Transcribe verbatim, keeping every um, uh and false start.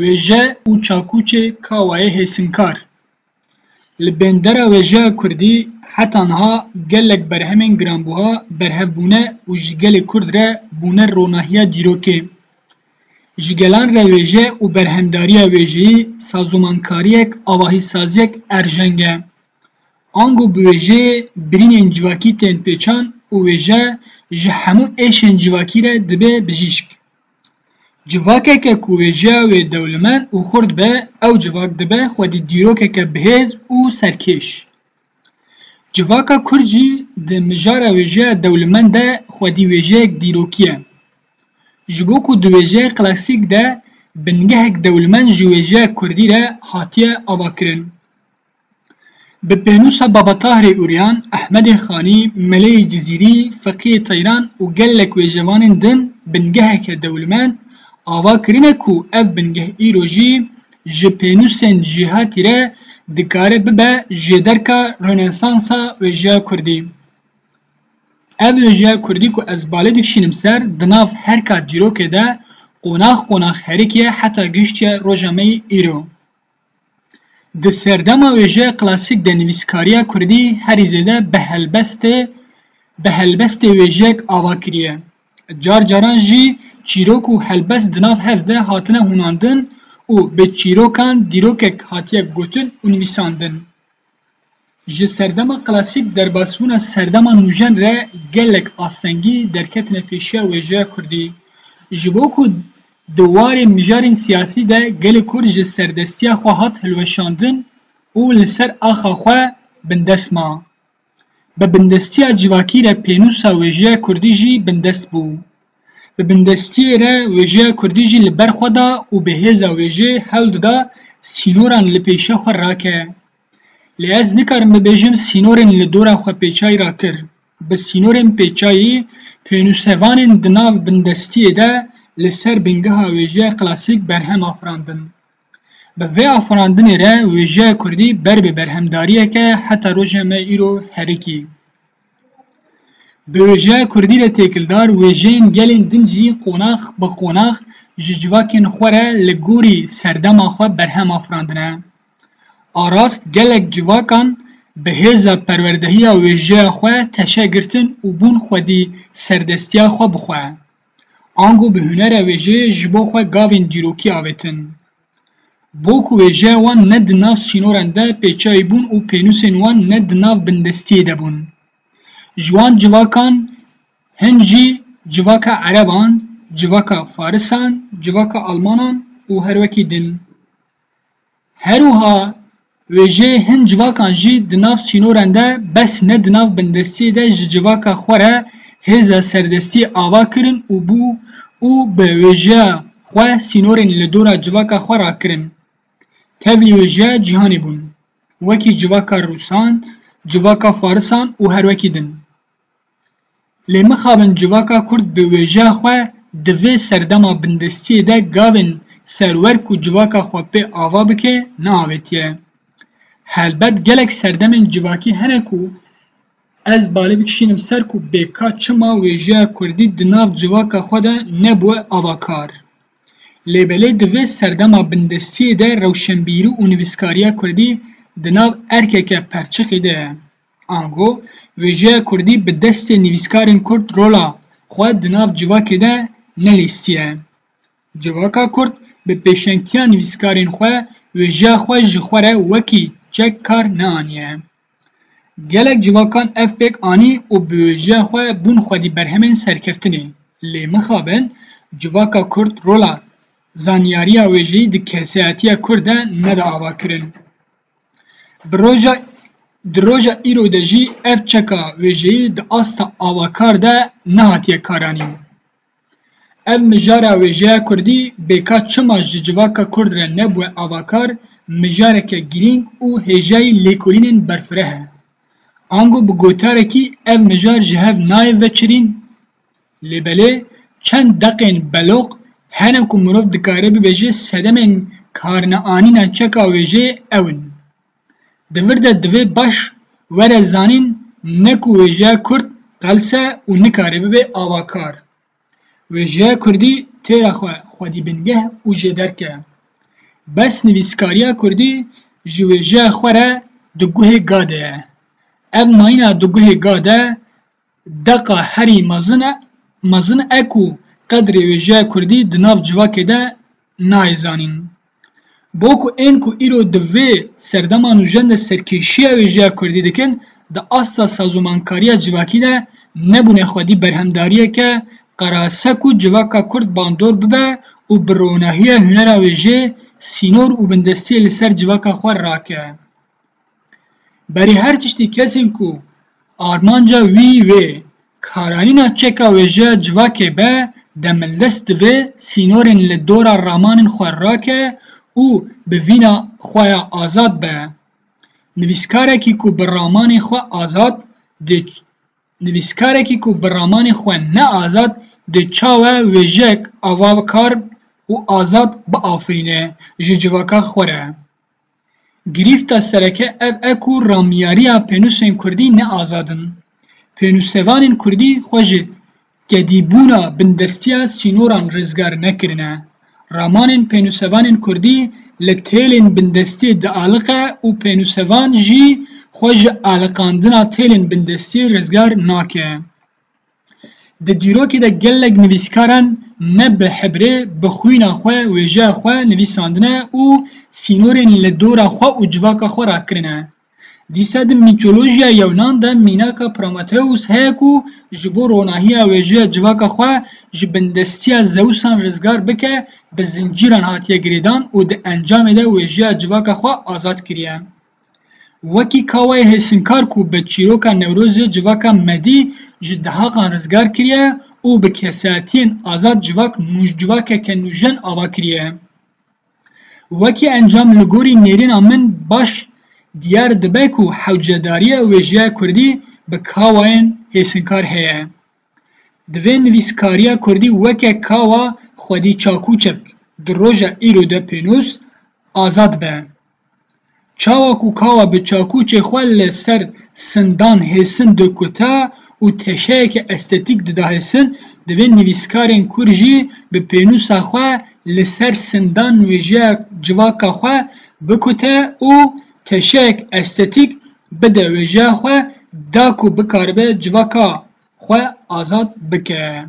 Wêje û çakûçê Kawayê Hêsinkar. Li bendera wêjeya kurdî heta niha gelek berhemên giranbûha berhev bûne û ji gelê kurd re bûne ronahiya dîrokê. Ji gelan re wêje û berhemdariya wêjeyî sazûmankariyek, avahîsaziyek erjeng e. Ango bi wêjeyê birînên civakî tên pêçan û wêje ji hemû êşên civakî re dibe bijîşk. Civakeke ku wêjeya wê dewlemend û xurt be, ew civak dibe xwedî dîrokeke bihêz û serkêş. Civaka kurd jî di mijara wêjeya dewlemend de xwedî wêjeyek dîrokî ye. Ji bo ku di wêjeya klasîk de bingehek dewlemend ji wêjeya kurdî re hatiye avakirin. Bi pênûsa Baba Tahirê Uryan, Ehmedê Xanî, Meleyê Cizîrî, Feqiyê Teyran û gelek wêjevanên din bingeheke dewlemend ava kirine ku ev bingeh îro jî ji pênûsên jêhatî re dikare bibe jêderka Rönesansa wêjeya kurdî. Ev wêjeya kurdî ku ez balê dikişînim ser, di nav herika dîrokê de qonax qonax herikiye heta gihiştiye roja me yê îro. Di serdema wêjeya klasîk de nivîskariya kurdî herî zêde bi helbestê, bi helbestê wêjeyek ava kiriye. Car caran jî çîrok û helbest di nav hev de hatine hûnandin û bi çîrokan dîrokek hatiye gotin û nivîsandin. Ji serdema klasîk derbasbûna serdema nûjen re gelek astengî derketine pêşiya wêjeya kurdî. Ji bo ku di warê mijarên siyasî de gelê kurd ji serdestiya xwe hat hilweşandin û li ser axa xwe bindest ma. Bi bindestiya civakî re pênûsa wêjeya kurdî jî bindest bû. Bi bindestiyê re wêjeya kurdî jî li ber xwe da û bi hêza wêjeyê hewl dida sînoran li pêşiya xwe rake. Lê ez nikarim bibêjim sînorên li dora xwe pêçayî rakir. Bi sînorên pêçayî pênûsevanên di nav bindestiyê de li ser bingeha wêjeya klasîk berhem afirandin. Bi vê afirandinê re wêjeya kurdî ber bi berhemdariyeke heta roja me îro herikî. Bi wêjeya kurdî re têkildar wêjeyên gelên din jî qonax bi qonax ji civakên xwe re li gorî serdema xwe berhem afirandine. A rast gelek civakan bi hêza perwerdehiya wêjeya xwe teşe girtin û bûn xwedî serdestiya xwe bi xwe. Ango bi hunera wêjeyê ji bo xwe gavên dîrokî avêtin. Bo ku wêjeya wan ne di nav sînoran de pêçayî bûn û pênûsên wan ne di nav bindestiyê de bûn. Ji wan civakan hin jî civaka ereban, civaka farisan, civaka almanan û her wekî din. Her wiha wêjeyê hin civakan jî di nav sînoran de bes ne di nav bindestiyê de ji civaka xwe re hêza serdestiyê ava kirin û bû û bi wêjeya xwe sînorên li dora civaka xwe rakirin. Tevlî wêjeya cîhanê bûn, wekî civaka rûsan, civaka farisan û her wekî din. Lê mixabin civaka kurd bi wêjeya xwe di vê serdema bindestiyê de gavên serwer ku civaka xwe pê ava bike, neavêtiye. Helbet gelek serdemên civakî hene ku ez balê bikişînim ser ku bêka çima wêjeya kurdî di nav civaka xwe de nebûye avakar. Lê belê di vê serdema bindestiyê de rewşenbîrî û nivîskariya kurdî di nav erkeke perçiqî de ye. Ango, wêjeya kurdî bi destê nivîskarên kurd rola xwe di nav civakê de nelîstiye. Civaka kurd bi pêşengtiya nivîskarên xwe wêjeya xwe ji xwe re wekî çek kar neaniye. Gelek civakan ev pêk anî û bi wêjeya xwe bûn xwedî berhemên serkeftinê. Lê mixabin civaka kurd rola zanyariya wêjeyî di kesayetiya kurd de neda avakirin. Bi roja, di roja îro de jî ev çeka wêjeyî di asta avakar de nehatiye karanîn. Ev mijara wêjeya kurdî bêka çima ji civaka kurd re nebûye avakar, mijareke girîng û hêjayî lêkolînên berfireh e. Ango bi gotarekî ev mijar ji hev nayê veçirîn. Lê belê çend deqên beloq hene ku mirov dikare bibêje sedemên karneanîna çeka wêjeyê ew in. Di vir de divê baş were zanîn ne ku wêjeya kurd qels e û nikare bibe avakar. Wêjeya kurdî têra xwe xwedî bingeh û jêderk e. Bes nivîskariya kurdî ji wêjeya xwe re di guhê ga de ye. Ev mayîna di guhê ga de deqa herî mezin e, mezin e ku qedrê wêjeya kurdî di nav civakê de nayê zanîn. Bo ku ên ku îro di vê serdema nûjen de serkêşiya wêjeya kurdî dikin, di asta sazûmankariya civakî de nebûne xwedî berhemdariyeke qerasek û civaka kurd bandor bibe û bi ronahiya hunera wêjê sînor û bindestiyê li ser civaka xwe rake. Berî her tiştî kesên ku armanca wî wê karanîna çeka wêjeya civakê be, demildest divê sînorên li dora ramanên xwe rake û bi vîna xwe ya azad be. Nivîskarekî ku bi ramanê xwe azad dê, nivîskarekî ku bi ramanê xwe ne azad dê çawe wêjek ava kar û azad biafirîne ji civaka xwe re. Girîfta sereke ev e ku ramiyariya pênûsên kurdî ne azad in. Pênûsevanên kurdî xwe ji kedîbûna bindestiya sînoran rizgar nekirine. Ramanên pênûsevanên kurdî li têlên bindestiyê dialiqe û pênûsevan jî xwe ji aliqandina têlên bindestiyê rizgar nake. Di dîrokê de gelek nivîskaran ne bi hebrê, bi xwîna xwe wêjeya xwe nivîsandine û sînorên li dora xwe û civaka xwe rakirine. Dîsa di mîtolojiya Yewnan de mînaka Prometheus heye ku ji bo ronahiya wêjeya civaka xwe ji bindestiya Zewsan rizgar bike, bi zincîran hatiye girêdan û di encamê de wêjeya civaka xwe azad kiriye. Wekî kawayê hêsinkar ku bi çîroka Newrozê civaka Medî ji dihaqan rizgar kiriye û bi kesayetiyên azad civak nûj-, civakeke nûjen ava kiriye. Wekî encam li gorî nêrîna min baş diyar dibe ku hewcedariya wêjeya kurdî bi kawayên hêsinkar heye. Di vê nivîskariya kurdî weke kawa xwedî çakûçek di roja îro de pênûs azad be. Çawa ku kawa bi çakûçê xwe li ser sindan hêsin dikute û teşeyeke estetîk dida hêsin, divê nivîskarên kurd jî bi pênûsa xwe li ser sindan wêjeya civaka xwe bikute û teşeyek estetîk bide wêjeya xwe da ku bikaribe civaka xwe azad bike.